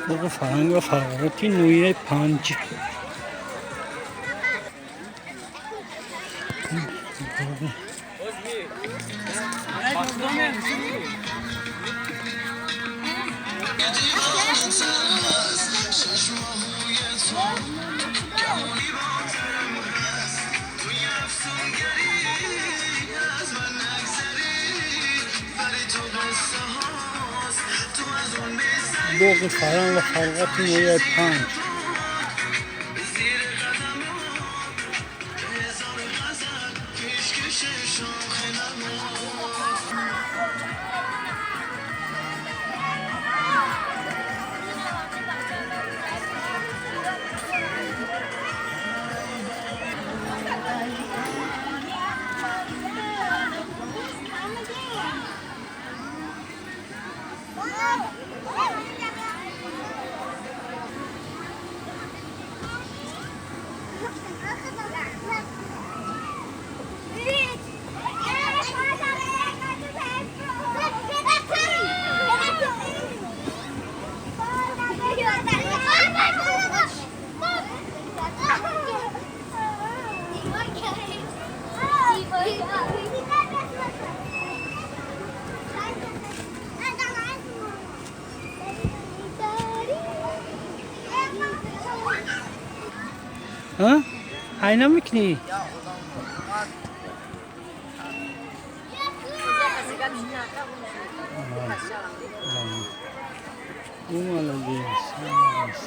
Боғи фарҳанг ва фароғати ноҳияи Панҷ. Боғи фарҳанг ва фароғати ноҳияи Панҷ. Ҳай намекунӣ? Ӯ молодец, молодец.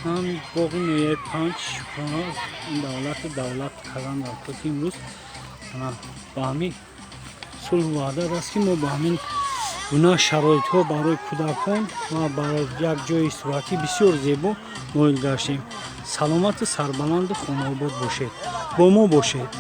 Ҳам боғи ноҳияи Панҷ, ин давлату давлат кардан дар ки имрӯз ба ҳамин сулҳу ваҳдат аст, ки мо ба ҳамин гуна шароитҳо барои кӯдакон ва барои як ҷои истироҳатӣ бисёр зебо ноил гаштем. Саломату сарбаланду хонаобод бошед, бо мо бошед.